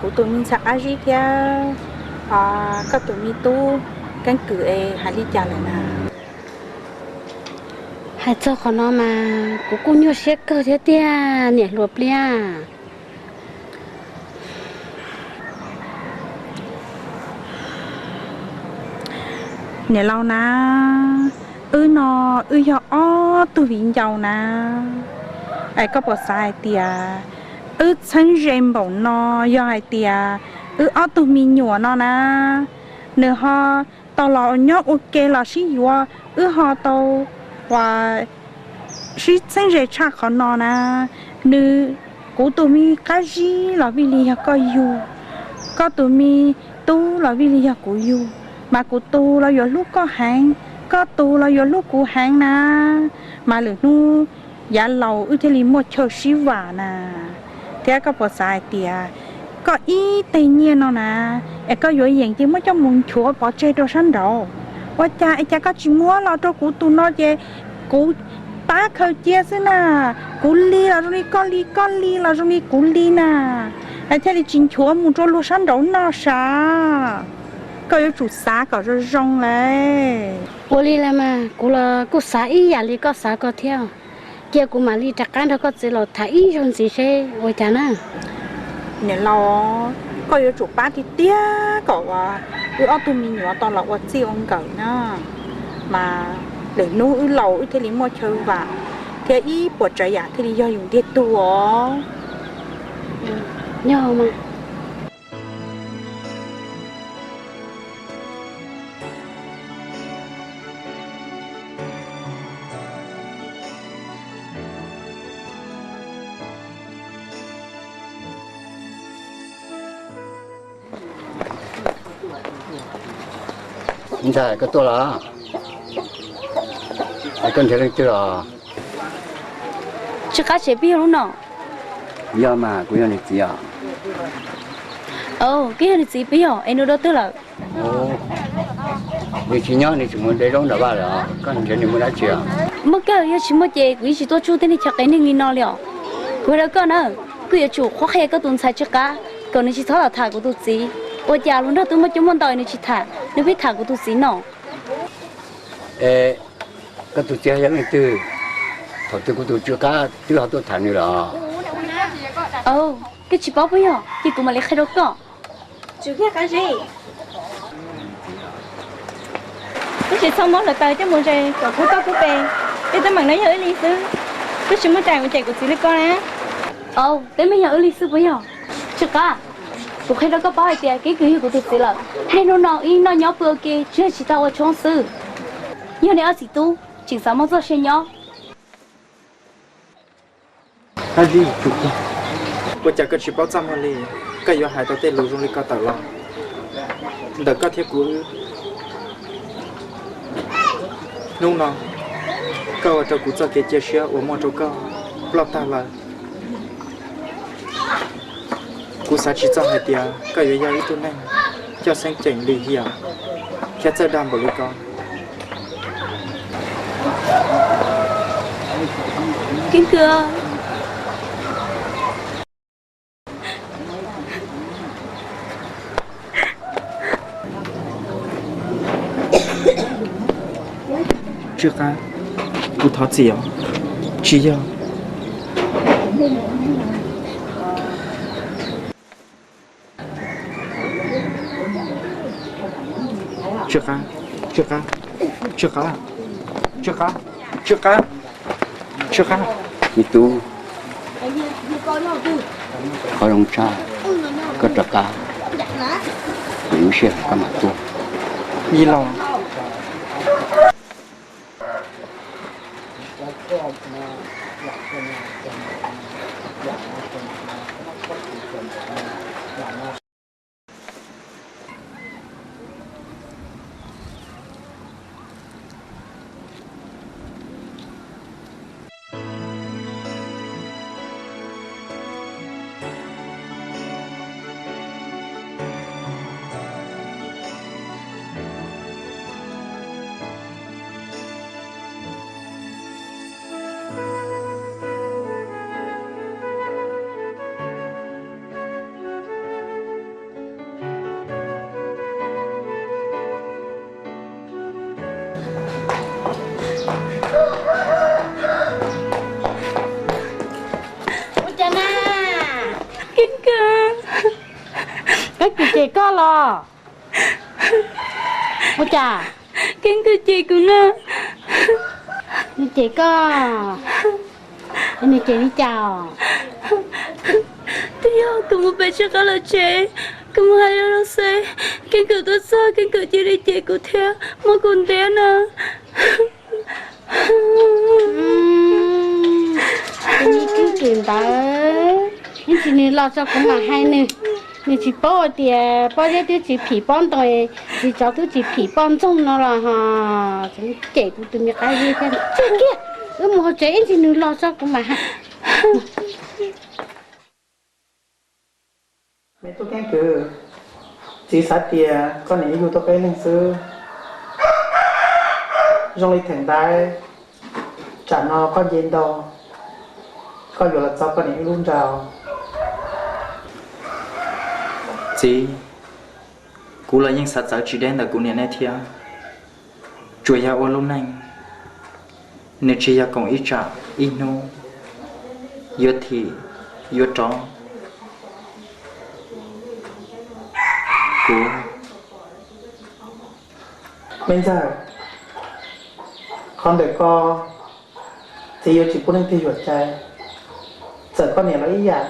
Kuv tus me ntxhais qab zib thiab koj tus me tub keeb kwm es hais li cas lawm na? Hais txog qhov no mas kuv kuj nyuaj siab kawg thiab tiag niam hluas Pliab. Niam laus na, wb no wb yog ob tug viv ncaus na, es koj puas xav hais tias wb txheeb ze npaum no yog hais tias wb ob tug me nyuam no na, nws ho tau los nyob ua ke los sib yuav, wb ho tau uas sib txheeb ze tshaj qhov no na. Nws, kuv tus me qab zib los vij li yog koj yug, koj tus me tub los vij li yog kuv yug, mas kuv tus los yuav hlub koj heev, koj tus los yuav hlub kuv heev na, mas lwm hnub yav laus wb thiaj li muaj chaw sib vam na. Thiab koj puas xav hais tias koj ib teg nyiaj no na, es koj yuav yeem ces muab coj mus nchuav pov tseg rau sab nraud? Ua cas es cas koj tsis muab los rau kuv tus no ces kuv pab khaws cia xwb na? Kuv li los zoo li koj li, koj li los zoo li kuv li na, es thiaj li tsis nchuav mus rau luag sab nraud noj sav. Koj yuav tsum xav kom zoo zoo lauj. Ua li los mas kuv los kuj xav ib yam li koj xav koj thiab. Cia kuv mam li rov qab nrog koj txiv laus tham ib zaug ntxiv seb ua cas na. Niam laus, koj yuav tsum pab tiag tiag kom uas wb ob tug me nyuam tau los ua txij ua nkawm na, mas lwm hnub wb laus wb thiaj li muaj chaw vam thiab ib puas tsav yam thiaj li yog yus ntiag tug os. Yog mas. Ntxhais, koj tuaj los? Es koj nrhiav leej twg os? Tsw Qab, tsev peb yog lub no? Yog mas, kuv yog nws txiv os. Koj yog nws txiv peb yog, es nws dua twg lawm? Nws tsis nyob, nws tseem mus de zaub nram vaj lawm os. Koj nrhiav nws muaj dab tsi os? Muaj kawg, yog tsis muaj ces kuv yeej tsis tuaj tsuj tej neeg chaw qev neeg li no li os. Kuv hais rau koj na, koj yuav tsum qhuab qhia koj tus ntxhais Tsw Qab kom nws tsis txhob los tham kuv tus txiv. Ua cas hluas nraug twb muaj coob muaj ntau nws tsis tham, nws pheej tham kuv tus txiv no? Es koj tus txiv yog leej twg? Thaum twg kuv tus Tsw Qab twb ho tuaj tham nws lawm? Koj tsis paub puas yog? Cia kuv mam li qhia rau koj. Tsw Qab, koj tsis txhob muab hluav taws coj mus zes kom kub koj kub pes. Peb teeb meem no yog wb li xwb, koj tsis muaj cai mus cem kuv txiv li ko na. Teeb meem yog wb li xwb puas yog? Tsw Qab, kuv qhia rau koj paub hais tias keeb kwm yog kuv tus txiv lawm. Niaj hnub no wb noj nyob pw ua ke tsuas yog tsis tau ua tshoob xwb. Yog nej ob txiv tub tseem xav muaj txoj sia nyob. Ua cas koj tsis paub txaj muag li? Koj yuav hais tau tej lus zoo li ko tawm los ntawm koj thiab kuv wb. Hnub no koj ua rau kuv txoj kev cia siab uas muaj rau koj ploj tag lawm. Kuv xav tsis txog hais tias koj yuav yog ib tug neeg coj xeeb ceem lim hiam thiab txawj dag npaum li ko. Keeb kwm, Tsw Qab, kuv thov txim os. Tsis yog. Tsw Qab, Tsw Qab, Tsw Qab, Tsw Qab, Tsw Qab, Tsw Qab. Me tub, qhov zoo tshaj, koj rov qab, kuv lub sij hawm koj mam tuaj. Yij laug. Keeb kwm cem koj los? Ua cas? Keeb kwm cem kuv no. Nws cem koj? Nws cem li cas os? Twb yog kuv mus pem tsis qab lawv tsev, kuv mus hais rau lawv xwb, keeb kwm tuaj txog keeb kwm cia li cem kuv thiab muab kuv ntiab no. Tus me keeb kwm ntawd, ib ntsis nws los tso kuv mam hais nws. Nws tsis paub hais tias pob zeb twb tsis phim pob ntoo, txiv tsov twb tsis phim poj ntxoog no los ho. Cem kuv tus me qab zib thiab. Tsuag kiag, wb mus hauv tsev ib ntsis nws los tso kuv mam hais. Me tub keeb kwm, txiv xav tias koj niam ib yug tau peb leeg xwb. Zoo li theem ntaiv, tsam no koj nce ntau, koj yuav los txog koj niam ib lub nra. Txiv, kuv los yeej xav txawv tsis deb ntawm kuv niam nej thiab. Tsuas yog ua lub neej, nws tsis yog koom ib tsam ib hnub yuav thim yuav rov. Kuv, me ntxawg, qhov ntawm koj, txiv yuav tsis pub leej twg yuam cai. Txawm koj niam los ib yam,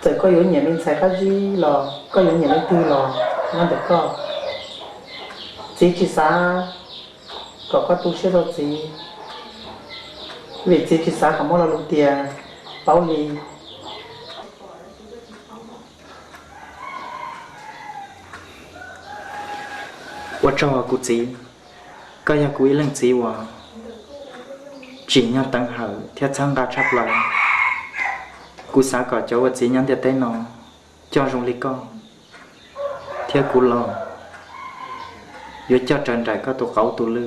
txawm koj yuav nyiam me ntxhais qab zib los koj yuav nyiam leej twg los nyob ntawm koj. Txiv tsis xav kom koj tu siab rau txiv, vim txiv tsis xav kom muaj lo lus tias paub li. Ua tsaug kuv txiv, koj yog kuv ib leej txiv uas tsim nyog teev hawm thiab txhawb nqa tshaj plaws. Kuv xav kom cov ua txiv nyob ntiaj teb no coj zoo li koj, thiab kuv los yuav coj raws nraim koj tus qauv tus lw.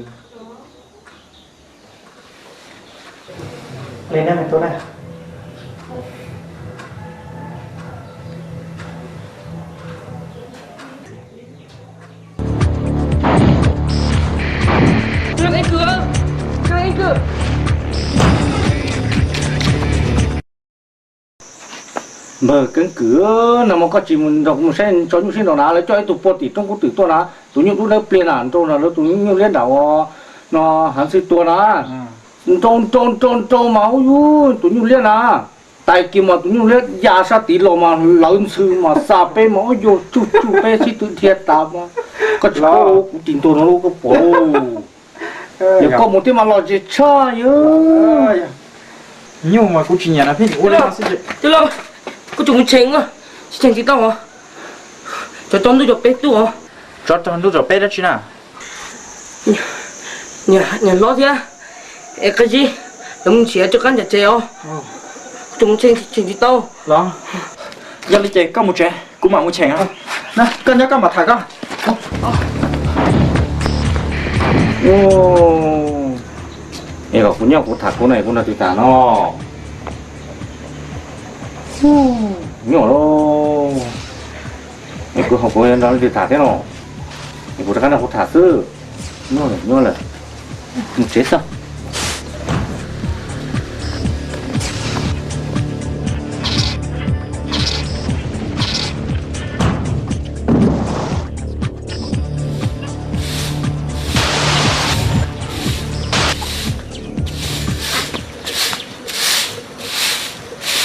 Npawg Keeb Kwm, nag hmo koj tsis nrog kuv mus saib tso nyuj sib nraus na, lawv coj ib tug pua tim roob kub twm tuaj na, tus nyuj dub dawb pliag na, nrau nrog lawv tus nyuj liab nram uas no hav xwb tua na. Nrau nrau nrau nrau mas ub yug tus nyuj liab na, tais kiag mas tus nyuj liab ya sab tid los mas lawv ntxhw mas xa peb mas ub yug tsuj tsuj peb sib tw dhia tas mas. Koj tsis paub kuv ris ntuag no lauj, koj pom lauj. Yog koj mus thiab mas los tsis tshaj yog. Nyuj mas kuv tsis nyiam na, pheej ua li no xwb. Koj tsis mus cheem, tsis cheem tsis tau os. Tsov tog ntuj tsov peb tuaj os. Tsov tog ntuj tsov peb dab tsi na? Niam hlob thiab es qab zib, lawv mus nrhiav rov qab nram tsev os. Koj tsis mus cheem, cheem tsis tau. Los, yog li ces koj mus tsev, kuv mam mus cheem. Koj nyob koj mam tham koj. Es kom kuv nyob kuv tham kuv no, kuv nrog twg tham no? Nyuaj lauj. Es kuv ho kuv nrog leej twg tham thiab no? Es kuv rov qab nrog kuv tham xwb. Nyuaj lawm, nyuaj lawm. Mus tsev xwb.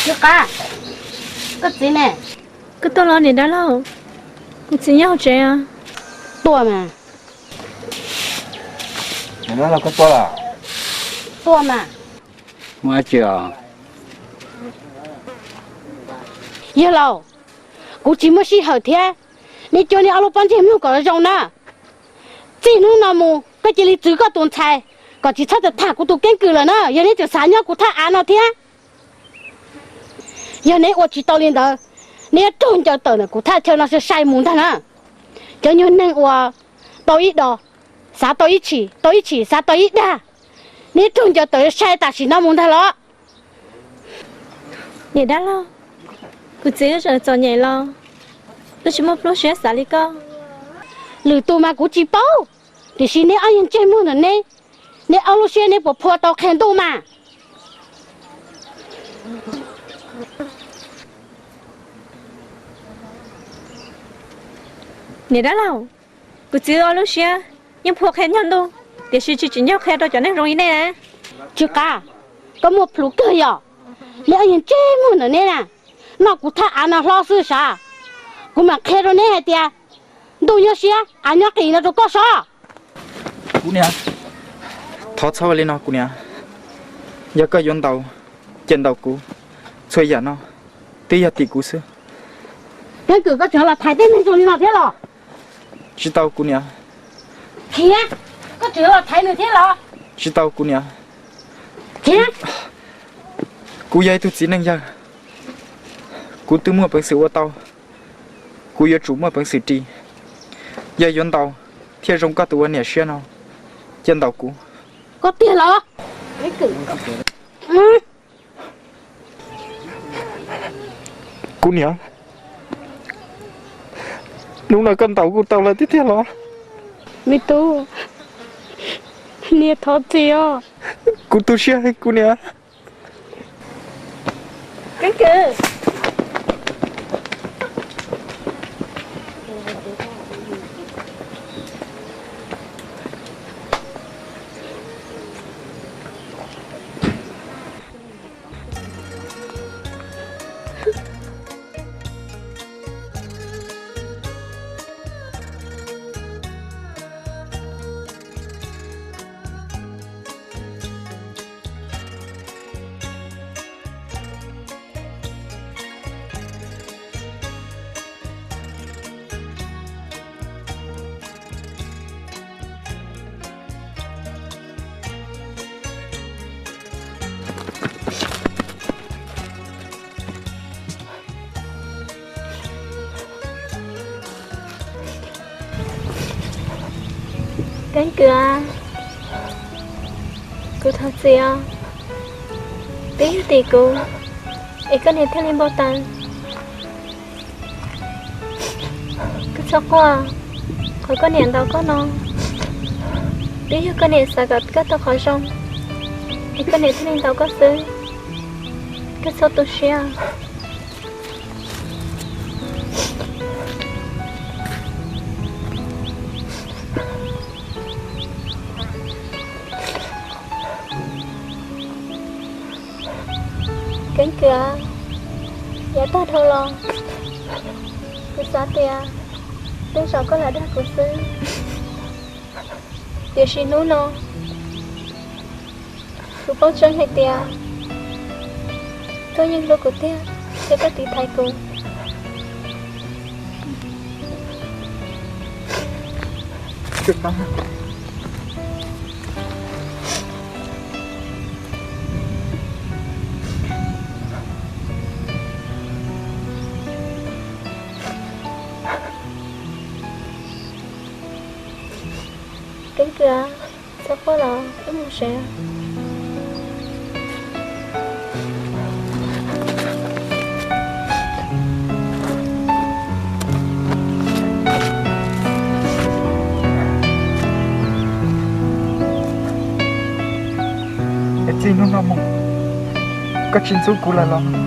Yog qab, koj txiv ne? Koj tuaj los niam dab laug? Kuv txiv nyob hauv tsev os. Tuaj mas. Niam dab laug koj tuaj los? Tuaj mas. Muaj dab tsi os? Yawg laus, kuv tsis muaj sij hawm thiab. Neb cuab neb ob lub pob ntseg mloog kom zoo na. Txij hnub no mus koj cia li txwv koj tus ntxhais, kom tsis txhob tham kuv tus keeb kwm lawm na, yog neb tseem xav nyob kuv thaj av no thiab. Yog neb ua tsis tau li ntawd, neb yuav raug ncaws tawm ntawm kuv thaj chaw no sai sai mus ntag na. Cov nyuag neeg uas tau ib dos xav tau ib chim, tau ib chim xav tau ib dag, neb yuav raug ncaws tawm sai tam sim no mus ntag los. Niam dab laug, kuv txiv wb tseem txom nyem los wb tsis muaj pluaj siab xav li koj. Lwm tus mas kuv tsis paub, tiam sis neb ob yawg ntsej muag ntawm neb, neb ob lub siab neb puas phua tau qhia ntuj mas? Niam dab laug, kuv txiv ua lub siab yeej plhus qhia nyob ntuj, tiam sis tsis tsim nyog qhia rau cov neeg zoo li nej na. Tsw qav, koj muaj plhus kawg yom? Nej ob yawg ntsej muag ntawm neb na, noj kuv thaj av no hlob xwb sav. Kuv mam qhia rau neb hais tias ntuj nyob siab av nyob qis no rau koj sov. Kuv niam, thov txhob ua li no kuv niam. Yog koj yuav ntaus, ces ntaus kuv. Txhua yam no twb yog tim kuv xwb. Keeb kwm, koj tseem los thaiv tej neeg zoo li no thiab los? Tsis tau kuv niam. Khiav, koj tseem los thaiv nws thiab los? Tsis tau kuv niam. Khiav. Kuv yog ib tug txiv neej yawg, kuv twb muaj peev xwm ua tau, kuv yuav tsum muaj peev xwm ris. Yog yuav ntaus thiaj zoo koj tus ua niam siab no, cia ntaus kuv. Koj tiag los? Kuv niam, hnub no koj ntaus kuv tau lawm tiag tiag los? Me tub, niam thov txim os. Kuv tu siab heev kuv niam. Keeb kwm, kuv thov txim os. Twb yog tim kuv es koj niam thiaj li npau taws. Koj txhob quaj, qhov koj niam ntaus koj no twb yog koj niam xav kom koj tau qhov zoo es koj niam thiaj li ntaus koj xwb. Koj txhob tu siab. Keeb kwm, yav tag dhau los kuv xav tias tej zaum koj lam dag kuv xwb, tiam sis hnub no kuv paub tseeb hais tias koj yeej hlub kuv tiag thiab koj tiv thaiv kuv. Keeb kwm, txhob quaj los wb mus seb. Es txij hnub no mus koj tsis ntxub kuv lawm los?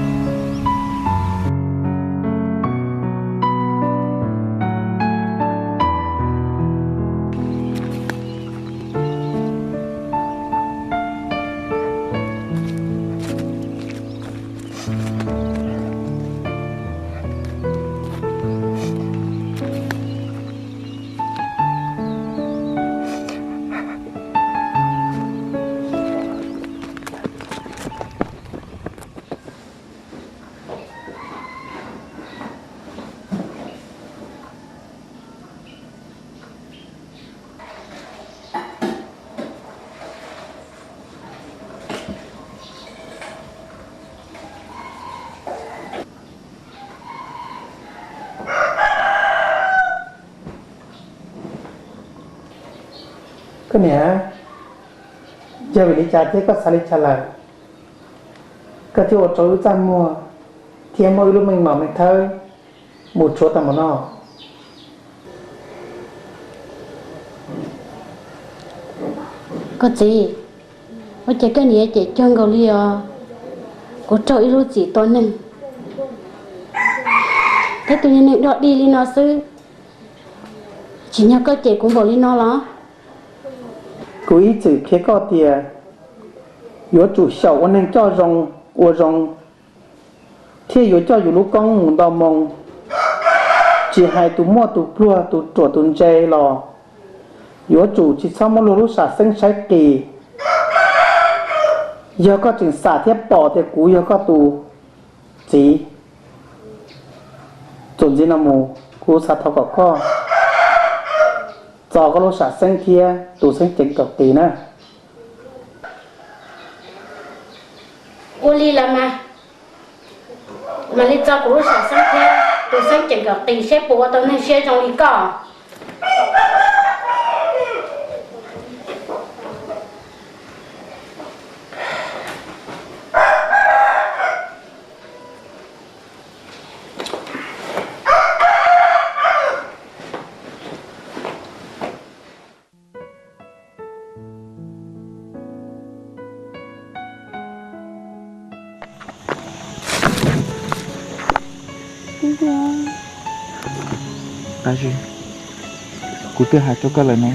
Koj niam, yog vim li cas thiab koj xav li cas lawm, koj thiaj ua rau wb txaj muag thiab muab wb lub meej mom me thawb mus tshuav tau mus no? Koj txiv, ua cas koj niam cem cuag nkaus li os? Kuv raug ib lub txim tua neeg thiab tus niag neeg dog dig li no xwb, Tsis yog koj cem kuv npaum li no los? Kuv ib txwm qhia koj tias yuav tsum xyaum ua neeg coj zoo, ua zoo, thiaj yuav coj yus lub koob mus nto moo. Tsis hais tus muaj tus pluag, tus ruam tus ntse los yuav tsum tsis txhob muab luag lub sam xeeb saib qis. Yog koj tseem xam thiab pom tias kuv yog koj tus txiv, txuas ntxiv no mus kuv xav thov kom koj txo koj lub sam xeeb thiab tus xeeb ceem kom qis na. Ua li los mas, mam li txo kuv lub sam xeeb thiab tus xeeb ceem kom qis seb puas ua tau neeg siab zoo li koj. Qab Zib, kuv twb hais rau koj lawm ne,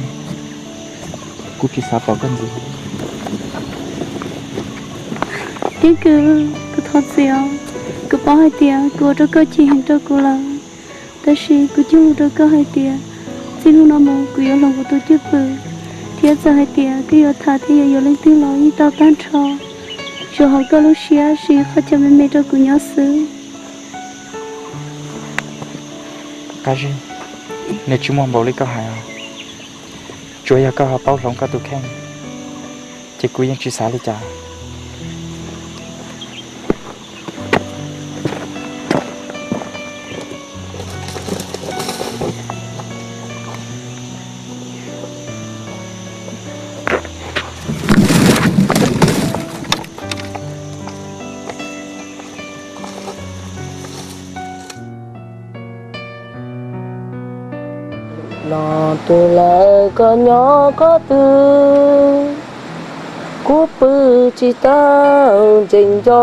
kuv tsis xav pom koj ntxiv. Tib kws, kuv thov txim os. Kuv paub hais tias kuv ua rau koj chim heev rau kuv lawm, tab sis kuv cog lus rau koj hais tias txij hnub no mus kuv yuav hloov kuv tus cwj pwm, thiab txawm hais tias koj yuav tham thiab yuav yuav leej twg los yeej tau tag nrho, tsuas haum koj lub siab siv qhov chaw me me rau kuv nyob xwb. Qab Zib, nws tsis muaj npaum li koj hais os. Tsuas yog koj ho paub hloov koj tus kheej, ces kuv yeej tsis xav li cas. Los twg lawm koj nyob qhov twg, kuv pw tsis tau ntsees nco,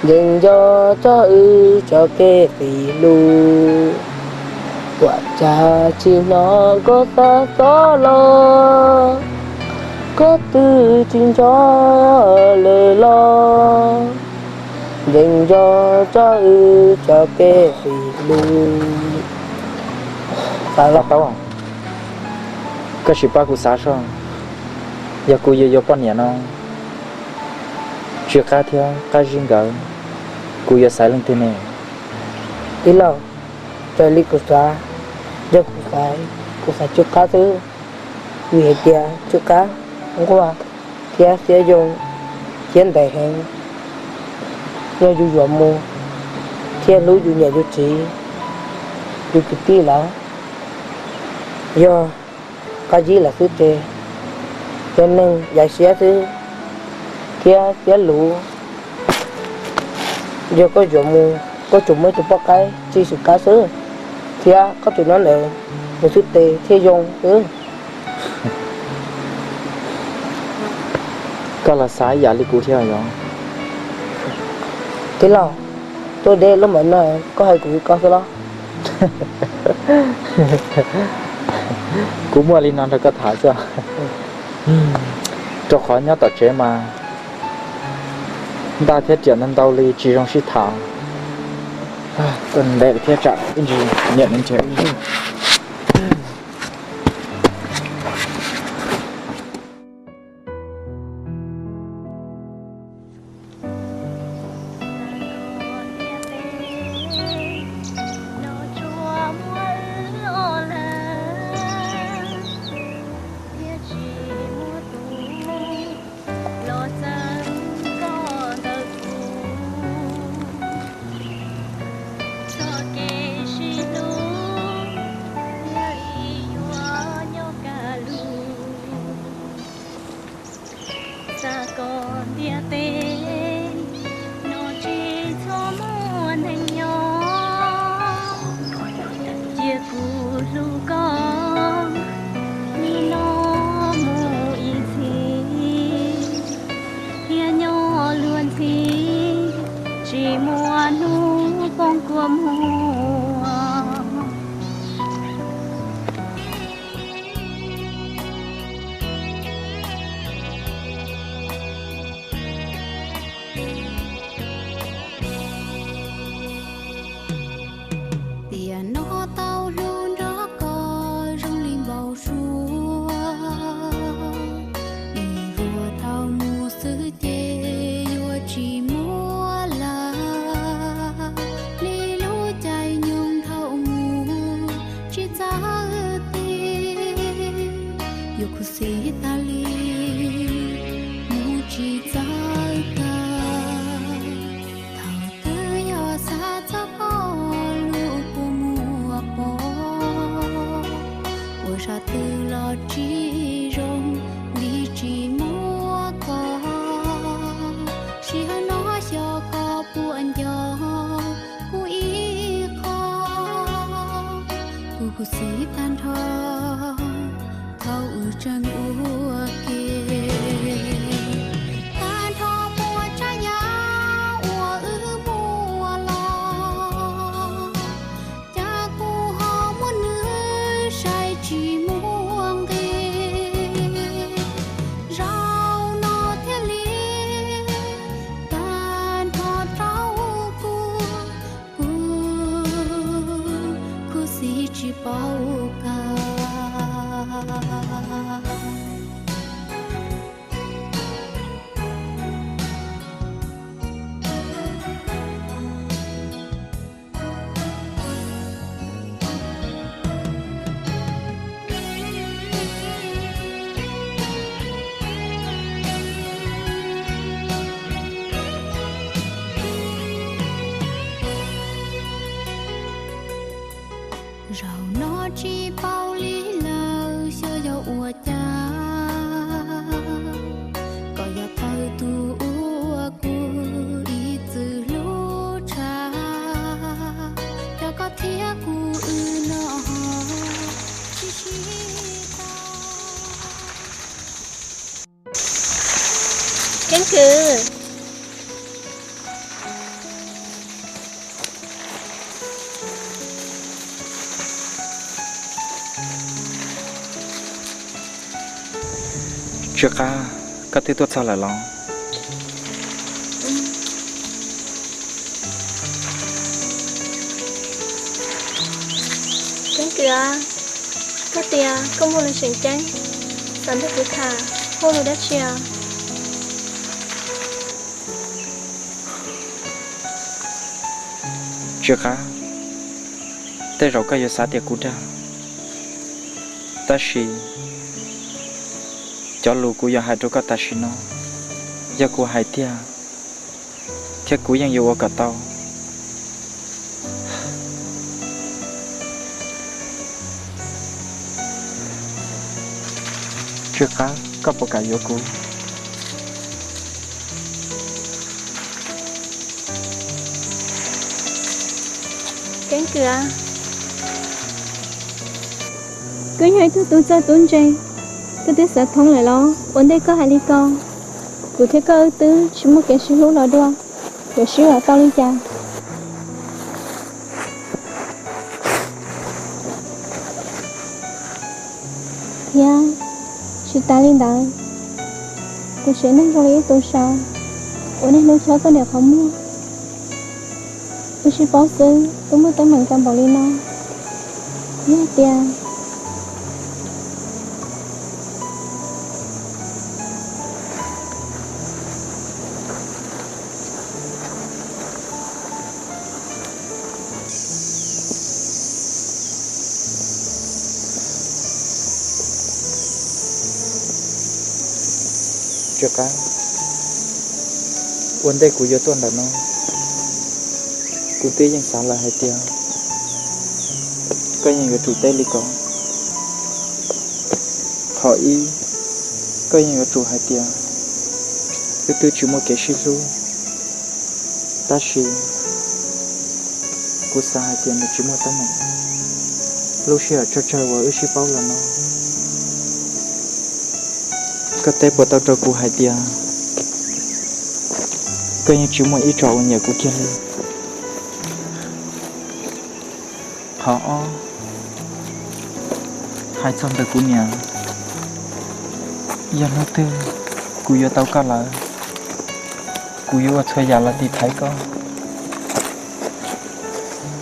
ntsees nco txog wb tso kev qis lus. Ua cas tsis hnov koj xav xob los, koj twb tsis nco lawm los, ntsees nco txog wb tso kev qis lus. Xav los tau, koj sim pab kuv xav soj, yog kuv yuav yuav poj niam no, Tsw Qab thiab Qab Zib nkawd, kuv yuav xaiv leej twg ne? Tij laug, raws li kuv xav, yog kuv xaiv, kuv xaiv Tsw Qab xwb, vim hais tias Tsw Qab nquag thiab siab zoo thiab ntev heev, yog yus yuav mus thiab hlub yus niam yus txiv, yus kwv tij lawm, yog Qab Zib lawm xwb ces yog neeg yaj siab xwb thiab siab luv. Yog koj yuav mus, koj tsuas muaj ib tug poj qaib txij Tsw Qab xwb, thiab koj tus nab ntawd nws xwb tes thiaj zoo xwb. Koj los xav ib yam li kuv thiab yom? Tij laug, tuaj deb lub mom no koj hais kuv li ko xwb los? Kuv muaj li no nrog koj tham xwb. Rau qhov nyob tom tsev mas ntaj thiab riam ntau ntau li tsis zoo sib tham. Tuaj ntev thiab tsam ib ntsis niam nws nrhiav. Xav kom ntiaj teb no tsis txhob muaj neeg nyob, cia kuv hlub koj li no mus ib txhis, thiab nyob luag ntxhi tsis muaj hnub poob kua muag. paub kawg. Zaum no tsis paub li lawm xyov yog ua cas, koj yog thawj tug uas kuv ib txwm hlub tshaj, cov koj thiab kuv wb no ho tsis sib tau. Keeb kwm. Tsw Qab, koj twb tuaj txog lawm los? Keeb kwm, koj tias koj muaj lus tseem ceeb xav nrog kuv tham, muaj lus dab tsi os? Tsw Qab, tej zaum koj yuav xav tias kuv dag, tab sis cov lus kuv yuav hais rau koj tam sim no, yog kuv hais tiag, thiab kuv yeej yuav ua kom tau. Tsw Qab, koj puas kam yuav kuv? Keeb kwm, koj yog ib tug tub txawj tub ntse, koj twb xav thoob lawm los? Ua ntej koj hais li ko, kuv thiab koj wb twb tsis muaj kev sib hlub los dua, yuav sib hlub tau li cas? Thiab tsis tas li ntawd, kuv tsev neeg zoo li ib tug saud uas niaj hnub chob tuaj niam qhov muag. Wb sib paub xwb twb muaj teeb meem tau npaum li no, yog tias Tsw Qab, ua ntej kuv yuav tuaj ntawm no, kuv twb yeej xav lawm hais tias koj yeej yuav tsum teb li ko. Qhov ib, koj yeej yuav tsum hais tias wb twb tsis muaj kev sib hlub, tab sis kuv xav hais tias nws tsis muaj teeb meem. Lub sij hawm tsawg tsawg uas wb sib paub los no, koj teb puas tau rau kuv hais tias koj yeej tsis muaj ib txoj uas nyiam kuv kiag li? Qhov ob, hais txog ntawm kuv niam, yog hnub twg kuv yuav tau koj lawm, kuv yuav ua txhua yam los tiv thaiv koj.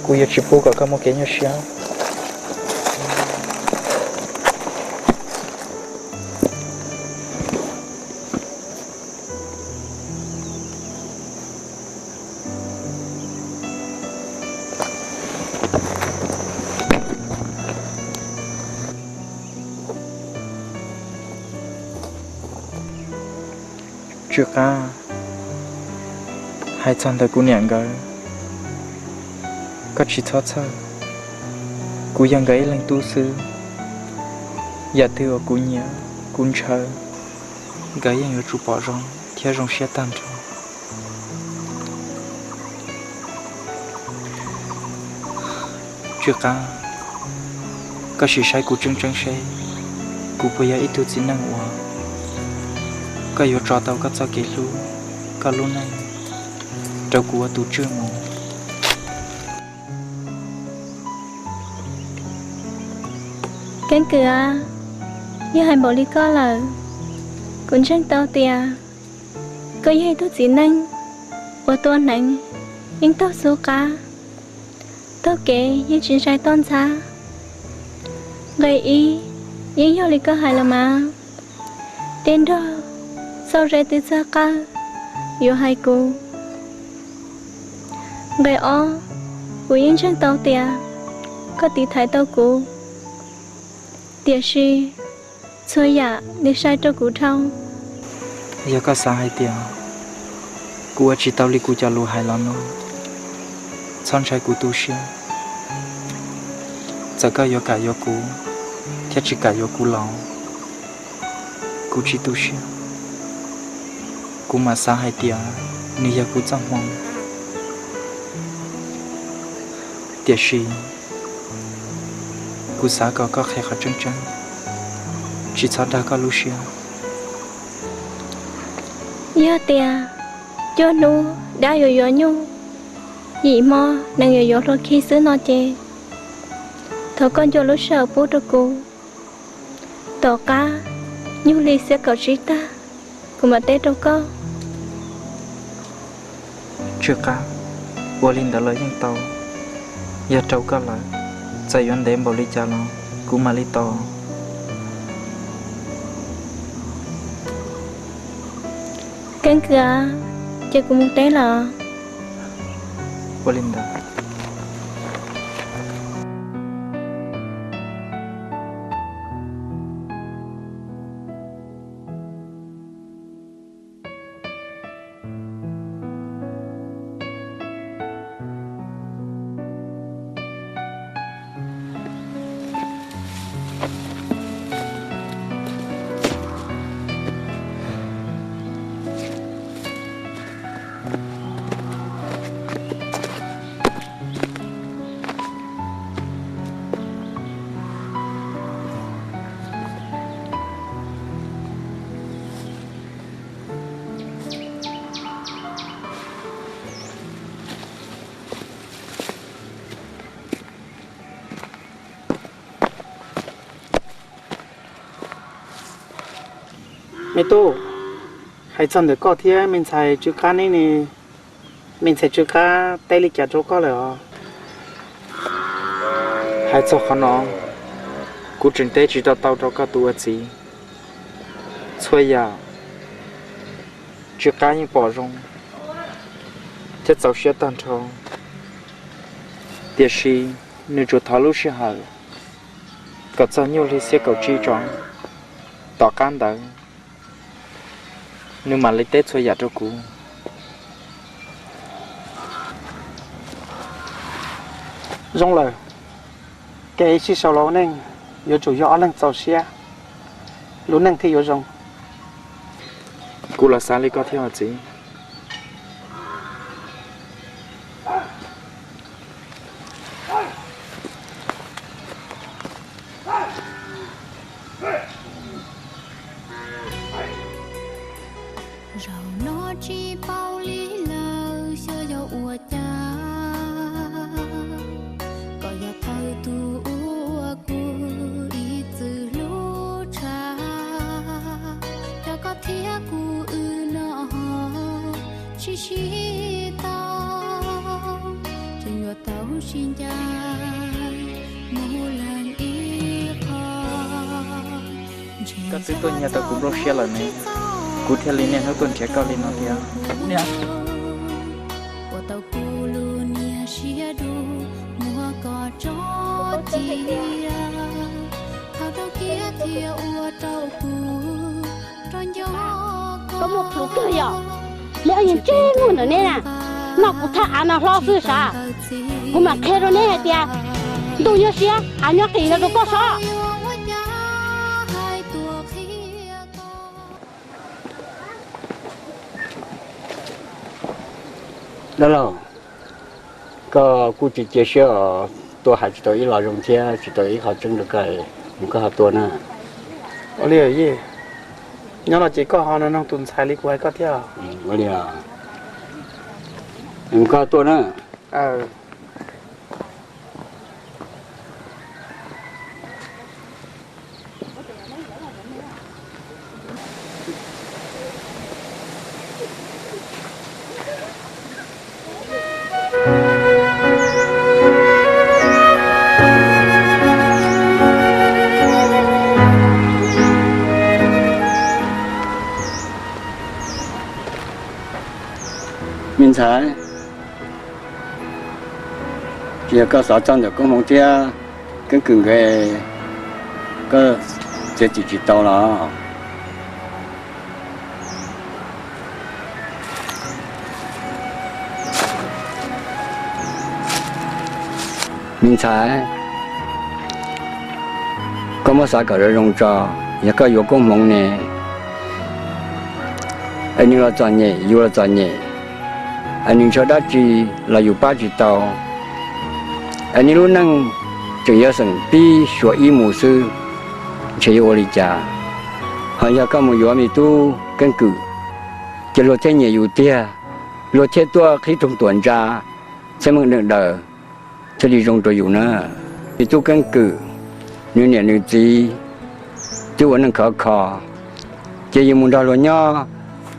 Kuv yuav tsis pub kom koj muaj kev nyuaj siab. Tsw Qab, hais txog ntawm kuv niam nkawd, koj tsis txhob txhawj. Kuv yog nkawd ib leeg tub xwb, yam twg uas kuv nyiam kuv ntshaw, nkawd yeej yuav tsum pom zoo thiab zoo siab tag nrho. Tsw Qab, koj sim saib kuv tseeb tseeb seb kuv puas yog ib tug txiv neej uas koj yuav tso tau koj txoj kev hlub, koj lub neej rau kuv ua tus tswj mus. Keeb kwm, yog hais npaum li koj lawm, kuv ntseeg tau tias koj yog ib tug txiv neej uas tua hneev yeej taug xub qab, taug kev yeej tsis ntshai toj ntxhab. Nqe ib, yeej yog li koj hais los mas, tej nrog txoj zeb twb txawj qawj yuav hais kuv. Nqe ob, kuv yeej ntseeg tau tias koj tiv thaiv tau kuv, tiam sis txhua yam nws sai rau kuv dhau. Yog koj xav hais tias kuv ua tsis tau li kuv cov lus hais los no, txhob ntshai kuv tu siab. Txawm koj yuav kam yuav kuv thiab tsis kam yuav kuv los, kuv tsis tu siab. Kuv mam xav hais tias nws yog kuv txoj hmoo, tiam sis kuv xav kom koj qhia qhov tseeb tseeb, tsis txhob dag koj lub siab. Yog tias cuaj hnub dab yuav yuav nyuj, yim hmo nees yuav yuav hlua khi xwb no ces, thov koj ncua lub sij hawm pub rau kuv. Tom qab nyuj hli xiab kaum tsib tag, kuv mam teb rau koj. Tsw Qab, ua li ntawd los yeej tau. Yog rau koj lawm, txawm yuav ntev npaum li cas los kuv mam li tos. Keeb kwm, ces kuv mus teb lawm. Ua li ntawd. Me tub, hais txog ntawm koj thiab me ntxhais Tsw Qab neb ne, me ntxhais Tsw Qab teb li cas rau koj lawm os? Hais txog qhov no, kuv tseem teb tsis tau tau rau koj tus ua txiv. Txhua yam Tsw Qab yeej pom zoo thiab txaus siab tag nrho, tiam sis nws tsuas thov lub sij hawm kom txog nyuj hli xiab kaum tsib tso, tom qab ntawd nws mam li teb txhua yam rau kuv. Zoo lawm, kev sib sau los ua neej yuav tsum yog ob leeg txaus siab, lub neej thiaj yuav zoo. Kuv los xav li koj thiab os txiv. Zaum no tsis paub li lawm xyov yog ua cas, koj yog thawj tug uas kuv ib txwm hlub tshaj, cov koj thiab kuv wb no ho sib sib tau, tseem yuav tau sib ncaim mus leej ib qho. Koj twb tuaj nyiag tau kuv nplooj siab lawm ne, kuv thiaj li niaj hnub tuaj nrhiav koj li no thiab. Ua tau kuv lub niag siab dub muab koj tso cia, thov rau kiag thiaj ua rau kuv rov nco. Koj muaj plhus kawg yom, muaj ib yeej tseb muag ntawm neb na, noj kuv thaj av no hlob xwb sav. Kuv mam qhia rau neb hais tias ntuj nyob siab av nyob qis no rau koj sav. Dab laug, koj kuj tsis cia siab os, tuaj hais tsis tau ib lo zoo thiab tsis tau ib qho tseeb rau koj, mus koj ho tuaj na. Ua li, nyob no ces koj ho nug tus ntxhais li kuv hais koj thiab. Ua li, mus koj ho tuaj na. Ntxhais, tsis yog koj xav txog ntawm koob hmoov thiab keeb kwm nkawd, koj txiav txim tsis tau los? Me ntxhais, koj muab xav kom zoo zoo tso. Yog koj yuav koob hmoov ne, es nws los txom nyem, yus los txom nyem, es nws ntshaw dab tsi los yus pab tsis tau, es nws lub neej tseem yuav xeem pib suav ib mus xwb, ntshe yuav ua li cas? Ho yog koj mus yuav me tub keeb kwm, ces luag thiaj nyiam yus tiag, luag thiaj tuaj qhib rooj tuam ntsa, txhiaj meej deem daws, thiaj li zoo rau yus na. Me tub keeb kwm, nws niam nws txiv twb ua neej khov kho, ces yus mus nrog luag nyob,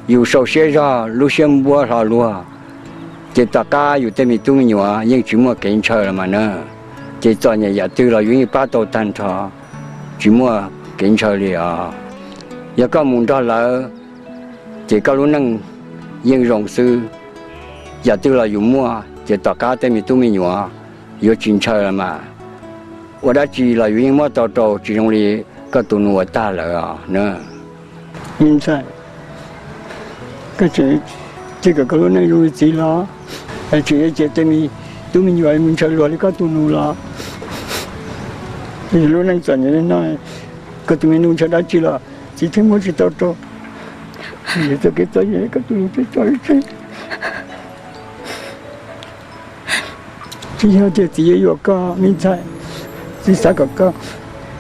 yus sau siab zog, lub siab npuab hlo luag, ces tom qab yus tej me tub me nyuam yeej tsis muaj kev ntshaw los mas na. Ces txom nyem yam twg los yus yeej pab tau tag nrho, tsis muaj kev ntshaw li os. Yog koj mus nrog lawv, ces koj lub neej yeej zoo xwb. Yam twg los yus muaj, ces tom qab tej me tub me nyuam yuav tsis ntshaw los mas. Ua dab tsi los yus yeej muab tau rau, tsis zoo li koj tus nus uas tag lawm os na. Me ntxhais, koj tseem cia kom koj lub neej zoo li txiv los? Es tseem yuav cia tej me tub me nyuam mus ntshaw luag li koj tus nus los? Yog lub neej txom nyem li no, koj tus me nus ntshaw dab tsi los txiv thiaj muab tsis tau rau. Yog txoj kev txom nyem koj tus nus thiaj tso ib tseg. Tsis yog tias txiv yuav yuam koj me ntxhais, txiv xav kom koj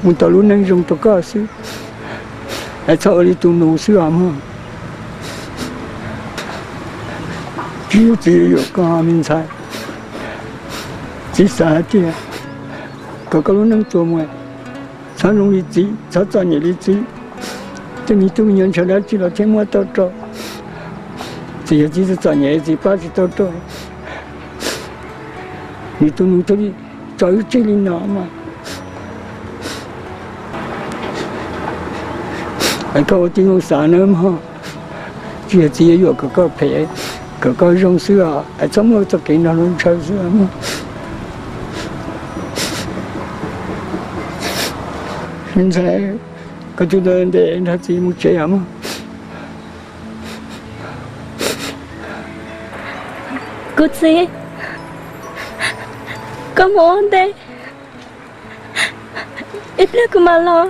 mus tau lub neej zoo rau koj xwb, es txhob ua li tus nus xwb os mog. Tsis yog txiv yuav yuam koj me ntxhais, txiv xav hais tias kom koj lub neej txuas mus, txhob zoo li txiv, txhob txom nyem li txiv. Tej me tub me nyuam ntshaw dab tsi los thiaj muab tau rau. Txiv yog txiv txom nyem txiv pab tsis tau rau, nws tus nus thiaj li tso wb tseg li no mas. Es koj ua tib zoo xav nawb mog, tsis yog txiv yuav yuam kom koj phem, kom koj zoo xwb os, es txhob muaj txoj kev nrog luag ntshaw xwb os mog. Ntxhais, koj tus ntawd ntes nrog txiv mus tsev os mog. Kuv txiv, koj mus ua ntej, ib pliag kuv mam los.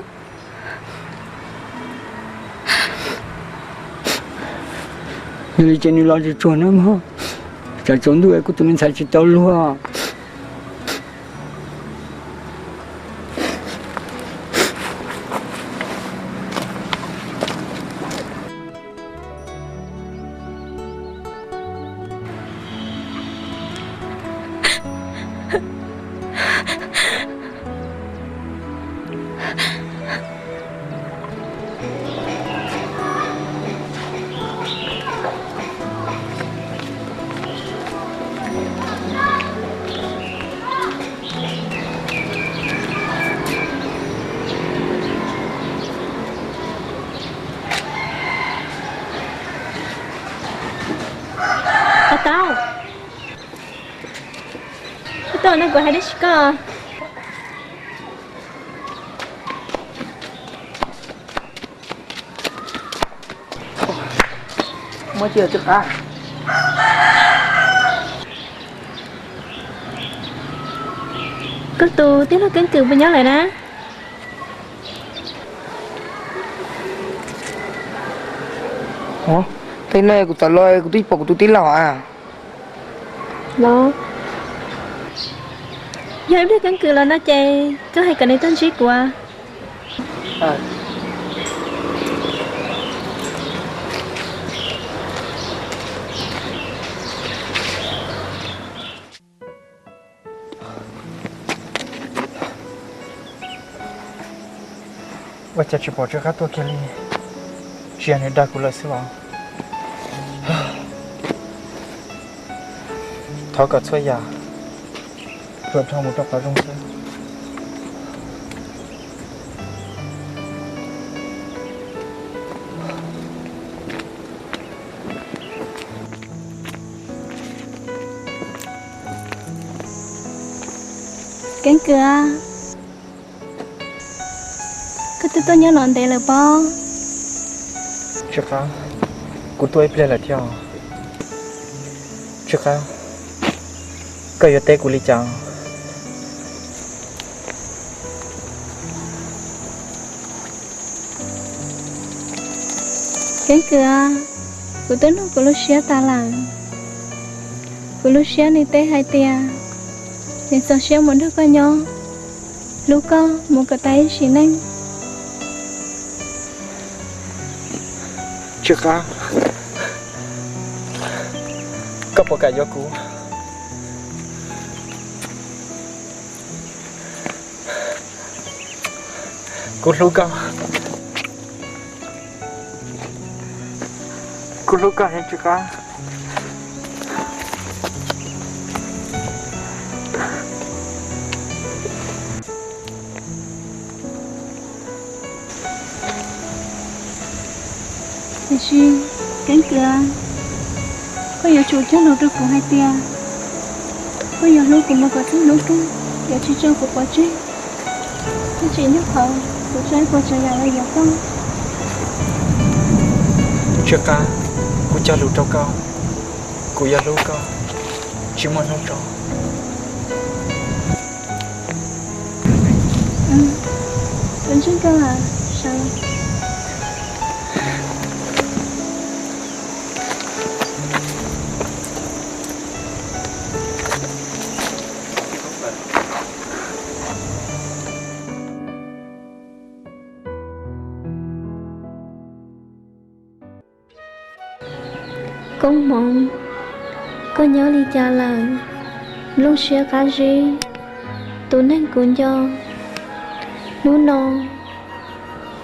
Yog li ces nws los tsuag tsuag nawb mog, tsam tsaus ntuj es kuv tus me ntxhais tsis tau luag. Tau, tau, no kuv hais dab tsi koj? Muab cia twb qab. Koj tus tij laug Keeb Kwm puas nyob lawm na? Tej no kuv txawm los kuv twb pom kuv tus tij laug a. Los, yog ib pliag Keeb Kwm los no ces koj hais kom nws tuaj ntsib kuv. Ua cas tsis pom Tsw Qab tuaj kiag li? Tsis yog nws dag kuv lawm xwb los? Thov kom txhua yam pluag dhau mus rau qhov zoo xwb. Keeb kwm, koj twb tuaj nyob no ntev lawm pob? Tsw Qab, kuv tuaj ib pliag lawm thiab. Tsw Qab, koj yuav teb kuv li cas? Keeb kwm, kuv twb nug kuv lub siab tas lawm. Kuv lub siab nws teb hais tias nws txaus siab mus nrog koj nyob, hlub koj mus kom tas ib sim neej. Tsw Qab, koj puas kam yuav kuv? Kuv hlub koj. Kuv hlub koj heev Tsw Qab. Tiam sis, Keeb kwm, koj yuav tsum cog lus rau kuv hais tias koj yuav hlub kuv mus kom txog hnub kawg, yuav tsis tso kuv pov tseg, thiab tsis nyob qhov kuv tso ib puas tsav yam los yuav koj. Tsw Qab, kuv cog lus rau koj, kuv yuav hlub koj tsis muaj hnub tso. Kuv ntseeg koj lawm, sawv. Koob Hmoov, koj nyob li cas lawm? Nplooj siab qab zib, tus neeg kuv nco. Hnub no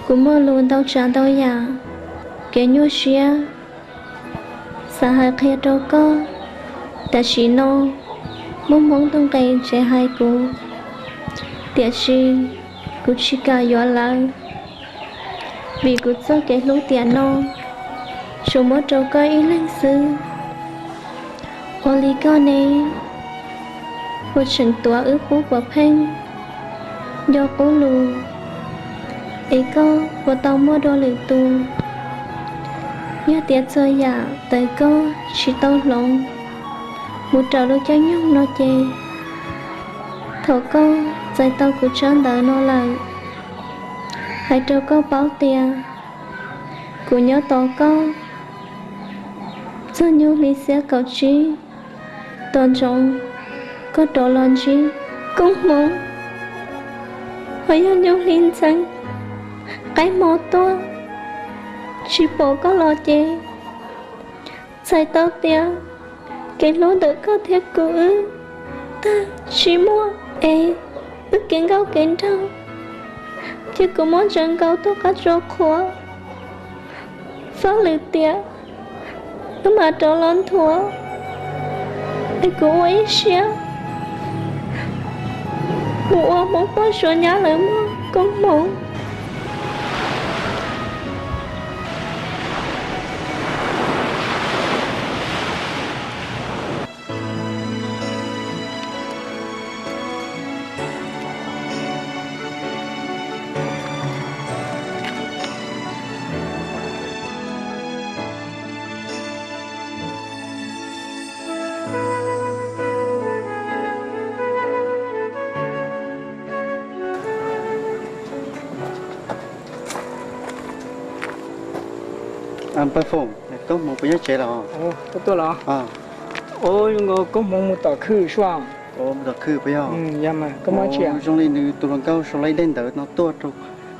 kuv muaj lus ntau tsav ntau yam, kev nyuaj siab xav hais qhia rau koj. Tam sim no muaj Hmoob tuaj nqes tsev hais kuv, tiam sis kuv tsis kam yuav lawv, vim kuv txoj kev hlub tiam no tsuas muab rau koj ib leeg xwb. Ua li koj ne, puas tseem tuav wb qub puas pheej, nco qub lus, es koj puas tau muaj dua lwm tus? Yog tias txhua yam tawm koj tsis tau hloov mus raws lub caij nyoog no ces, thaum koj txais tau kuv tsab ntawv no lawm, hais rau koj paub tias kuv nyob tos koj txog nyuj hli xiab kaum tsib, tos ntsoov koj rov los ntsib. Koob Hmoov, ho yog nyuj hli ntxeev qaib hmo tuaj tsis pom koj los ces, txhais tau tias kev hlub ntawm koj thiab kuv wb tag tsis muaj, es wb kev nkauj kev nraug ces kuv muab ntsaws nkaus tuaj qab tsuas qhuav. Fab lwm tiam wb mam rov los nthuav, es kuv ua ib siab mus ua Hmoob poj suav nyab lawv mog Koob Hmoov. Paj Foom, Koob Hmoov puas nyob tsev los? Koj tuaj los? Ua, zoo nkaus Koob Hmoov mus tom khw sua. Mus tom khw puas yog? Zoo li nws tus hluas nkauj sau lawv ib daim ntawv no tuaj rau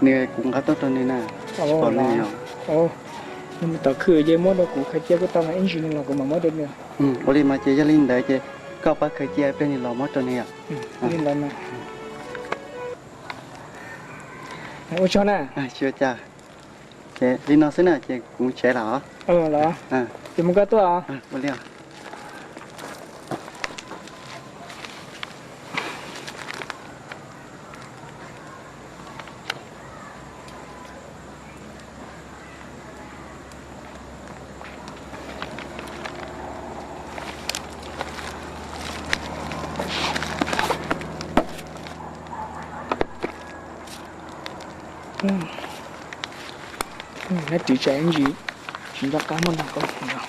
nws, kuv nqa tuaj rau nws na. Tsis pom nws yog. Nws mus tom khw ces muab rau kuv khaws cia kuj tau, ib ntsis nws los kuv mam muab rau nws. Ua li mas ces yog li ntawd ces koj pab khaws cia pliag nws los muab rau nws yom. Ua tsaug na. Tsis ua cas. Ces li no xwb na ces kuv tsev lawm os. Los, ces mus koj tuaj os. Ua li os. Nab ris tsam ntsis tsis nco qab muab nrog koj mus no.